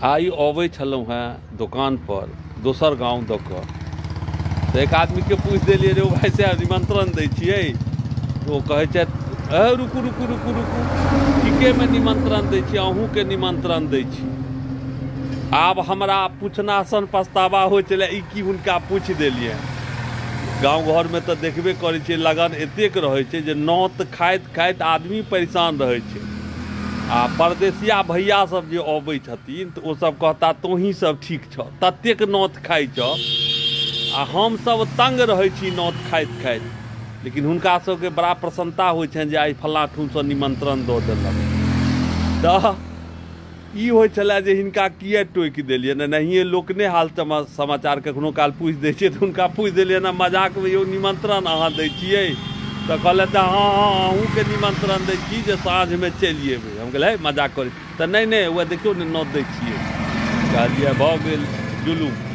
आइ अबै छलहुँ हेँ दोकानपर दोसर गाँव दऽ कऽ, तऽ एक आदमीके पूछि देलियै, रे भाइ साहेब, निमन्त्रण दै छियै? तऽ ओ कहै छथि, ए रुकू रुकू रुकू रुकू, ठीकेमे निमन्त्रण दै छी, अहूँके निमन्त्रण दै छी। आब हमरा पूछना सन पछतावा होइ छलै, ई की हुनका पूछि देलियै। गाँव घरमे तऽ देखबे करै छियै, लगन एतेक रहै छै जे नोत खाइत खाइत आदमी परेशान रहै छै। आ परदेसिया भैया सब जे अबै छथिन तऽ ओ सब कहता, तोही सब ठीक छऽ, ततेक नोत खाइ छऽ, आ हमसब तंग रहै छी नोत खाइत खाइत। लेकिन हुनका सबके बड़ा प्रसन्नता होइ छनि जे आइ फल्लाँ ठुनसँ निमन्त्रण दऽ देलक। तऽ ई होइ छलै जे हिनका किए टोकि देलियनि। एनाहिए लोक नहि हाल समाचार कखनो काल पूछि दै छियै, तऽ हुनका पूछि देलियनि मजाकमे, यौ निमन्त्रण अहाँ दै छियै? तऽ कहलथि, हँ हँ, अहूँके निमन्त्रण दै छी जे साँझमे चलि अयबै। हम कहलियै, मजाक करै। तऽ नहि नहि, उएह देखियौ ने, नोत दै छियै। कहलियै, भऽ गेल जुलूम।